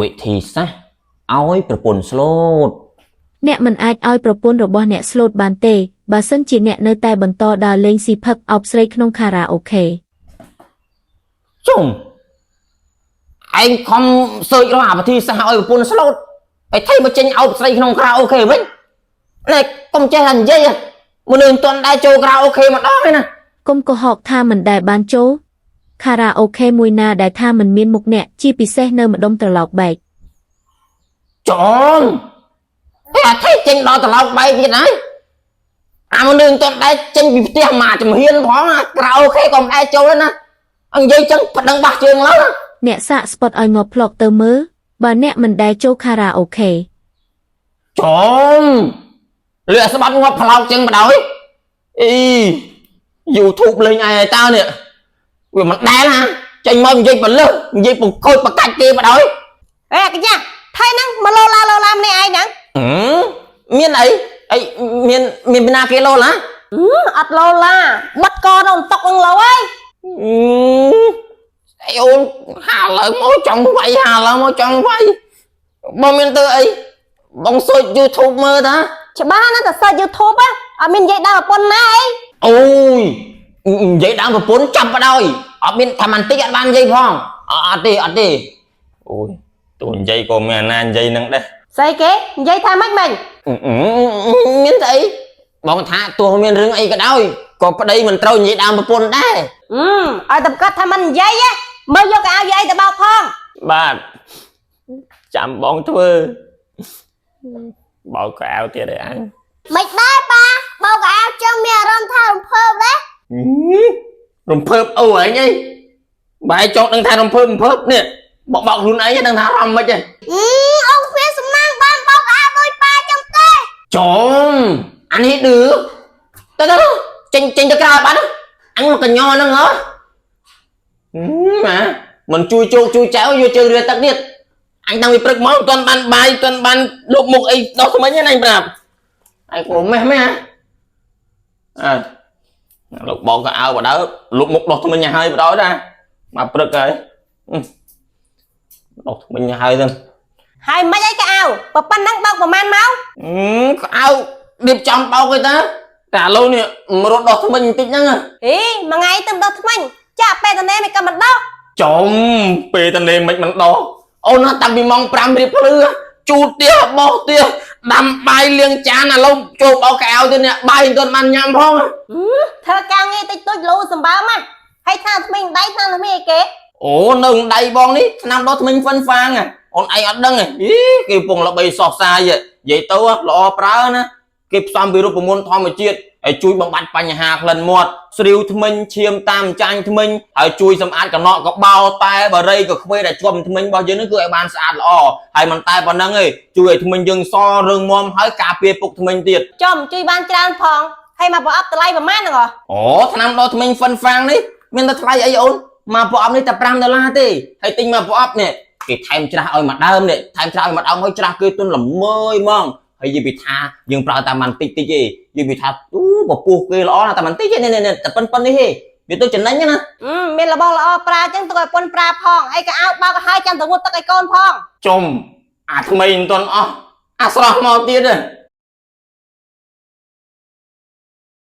វិធីសាស្ត្រឲ្យប្រពន្ធស្លូត អ្នកមិនអាចឲ្យប្រពន្ធរបស់អ្នកស្លូតបានទេបើសិនជាអ្នកនៅតែបន្តដើរលេងស៊ីផឹកអោបស្រីក្នុងខារ៉ាអូខេ ជុំឯងខំសើចរកអាវិធីសាស្ត្រឲ្យប្រពន្ធស្លូតហើយថៃមកចេញអោបស្រីក្នុងខារ៉ាអូខេវិញណែកុំចេះតែនិយាយមនុស្សមិនទាន់ដែរចូលខារ៉ាអូខេម្ដងឯណា កុំកុហកថាមិនដែលបានចូលខារ៉ាអូខេមួយណាដែលថាមិនមានមុខអ្នកជាពិសេសនៅម្ដុំត្រឡោកបែក ចំហេអាថៃចេញដល់ត្រឡោកបែកទៀតហើយអាមនុស្សមិនទាន់ដែរចេញពីផ្ទះមកជំហានផងអាខារ៉ាអូខេក៏មិនដែរចូលដែរណាអញនិយាយចឹងប្តឹងបាសជើងឡើយណា អ្នកសាកស្ពតឲ្យងាប់ផ្លុកទៅមើលបើអ្នកមិនដែលចូលខារ៉ាអូខេ ចំលឿស្បាត់ងាប់ផ្លោកចឹងបដ ாய் អី YouTube លេងឯងឲ្យតើនេះវាមិនដែលណាចេញមកនិយាយបលឹះនិយាយបង្កូចបកាច់គេបដ ாய் អេកញ្ញាថៃហ្នឹងមកលោឡាលោឡាម្នាក់ឯងហ្នឹង ហឹមមានអីអីមានមានពីណាគេលោឡា ហឹមអត់លោឡាបិទកនៅតុកហ្នឹងលោអើយ អឺអីអូនហាឡើងមកចង់វាយហាឡើងមកចង់វាយបងមានទៅអីបងសើច YouTube មើលតា ច្បាស់ណាស់តែសើច YouTube ហ៎អត់មាននិយាយដល់ប្រពន្ធណាអី អូយនិយាយដើមប្រពន្ធចាប់បដ ாய் អត់មានថាមិនតិចអត់បាននិយាយផងអអត់ទេអត់ទេអូយទូនិយាយក៏មានអាណានិយាយនឹងដែរ ស្អីគេនិយាយថាម៉េចមិញ អឺមានស្អីបងថាទោះមានរឿងអីក៏ដោយក៏ប្តីមិនត្រូវនិយាយដើមប្រពន្ធដែរ អឺឲ្យតែប្រកាសថាមិននិយាយហ៎មើលយកកៅអៅយាយទៅបោកផង បាទចាំបងធ្វើបោកកៅអៅទៀតឯអញ មិនដែរប៉ាបោកអាវចឹងមានអារម្មណ៍ថារំភើបដែរ រំភើបអូឯងអីបែរចង់ដឹងថារំភើបរំភើបនេះបោកបោកខ្លួនឯងដឹងថាអារម្មណ៍មិនហ៎ អឺអូនគ្មានសំណាងបានបោកអាវដូចប៉ាចឹងទេ ចំអានេះឌឺទៅទៅចេញចេញទៅក្រៅបាត់អញមកកញ្ញហ្នឹងហ៎ម៉ាមិនជួយជោគជួយចៅយកជើងរាទឹកទៀតអញតាំងពីព្រឹកមកមិនទាន់បានបាយមិនទាន់បានលុបមុខអីដោះស្មិញហ្នឹងអញប្រាប់អញក៏ម៉េះម៉េះអើលោកបងក៏អើបដើលុបមុខដោះស្មិញឲ្យហើយបដើដែរមកព្រឹកហើយដោះស្មិញឲ្យហើយទៅ ហើយមិនអីកៅអៅប៉ុណ្ណឹងបោកប្រហែលមក អឺក្អៅរៀបចំបោកឯតាតែឥឡូវនេះមករត់ដោះថ្មិញបន្តិចហ្នឹង ហីមួយថ្ងៃទៅដោះថ្មិញចាក់ពេលតនេមិនក៏មិនដោះ ចំពេលតនេមិនមិនដោះអូនណាតាំងពីម៉ោង5រៀបភ្លឺជូតទៀសបោះទៀសដាំបាយលាងចានឥឡូវចូលបោកកៅទៀតនេះបាយមិនទាន់បានញ៉ាំផង ធ្វើការងារតិចតួចលូសម្បើមណាហើយថាថ្មិញដៃថាថ្មិញអីគេ អូនៅដៃបងនេះឆ្នាំដោះថ្មិញហ្វិនហ្វាងអូនឯងអត់ដឹងទេអីគេពងល្បីសោះសាយនិយាយទៅល្អប្រើណាគេផ្សំពីរូបមន្តធម្មជាតិហើយជួយបំបត្តិបញ្ហាក្លិនមាត់ស្រីវថ្មិញឈាមតាមចាញ់ថ្មិញហើយជួយសម្អាតកណកកបោតែបារីក៏ខ្វេដែលជាប់ថ្មិញរបស់យើងនឹងគឺឲ្យបានស្អាតល្អហើយមិនតែប៉ុណ្្នឹងទេជួយឲ្យថ្មិញយើងសរឹងមាំហើយការពារពុកថ្មិញទៀត ចំជួយបានច្រើនផងហើយមកប្រអប់តម្លៃប្រហែលហ្នឹងហ៎ អូថ្នាំដោះថ្មិញហ្វិនហ្វាងនេះមានតែថ្លៃអីអូនមកប្រអប់នេះតែ5ដុល្លារទេហើយទិញមកប្រអប់នេះគេថែមច្រាស់ឲ្យមួយដើមនេះថែមច្រាស់ឲ្យមួយដើមហើយច្រាស់គេទន់ល្មើយហ្មងហើយនិយាយពីថាយើងប្រើតាមបានតិចតិចទេនិយាយពីថាអូពពោះគេល្អណាស់តែបានតិចទេនេះនេះតែប៉ុណ្ប៉ុណ្នេះទេវាទៅចំណេញណា អឺមានរបស់ល្អប្រើចឹងទុកឲ្យពុនប្រើផងហើយកៅអៅបោកឲ្យហើយចាំទៅងូតទឹកឲ្យកូនផង ចំអាថ្មីមិនទាន់អស់អាស្រស់មកទៀតហ៎